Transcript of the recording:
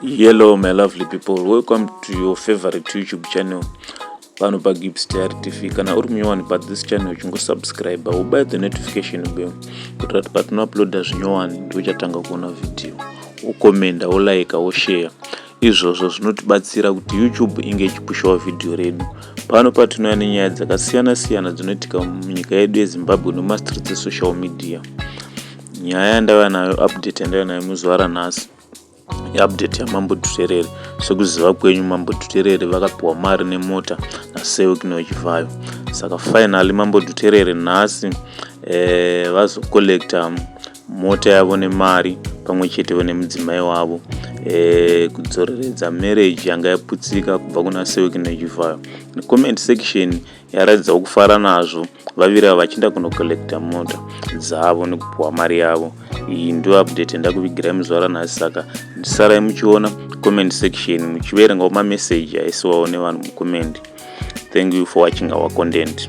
Hello my lovely people, welcome to your favorite YouTube channel pano paGibbs Diary TV. Kana uri munyowani pa this channel, chingosubscribe, ubaya the notification bell kuitira kuti patinouploada zvinyowani ndochatanga kuona video, wokomenda, wolike, woshare. Izvozvo zvinotibatsira kuti YouTube inge ichipushawo vhidhiyo redu. Pano patinouya nenyaya dzakasiyana siyana dzinoitika munyika yedu yeZimbabwe nemastreets esocial media. Nyaya yandauya nayo, update yandauya nayo muzuva ranhasi, iupdate yaMambo Dhuterere. Sekuziva kwenyu, Mambo Dhuterere vakapiwa mari nemota naSir Wicknell Chivayo. Saka finally Mambo Dhuterere nhasi vazocollecta mota yavo nemari pamwe chetewo nemudzimai wavo, kudzoreredza marriage yanga yaputsika kubva kuna Sir Wicknell Chivayo. Comment section yaratidzawo kufara nazvo, vaviri ava vachienda kunocollecta mota dzavo nekupiwa mari yavo. Iyi ndo update yandakuvigirai muzuva ranhasi. Saka ndisarai muchiona comment section, muchiverengawo mameseji aisiwawo nevanhu mucomment. Thank you for watching our content.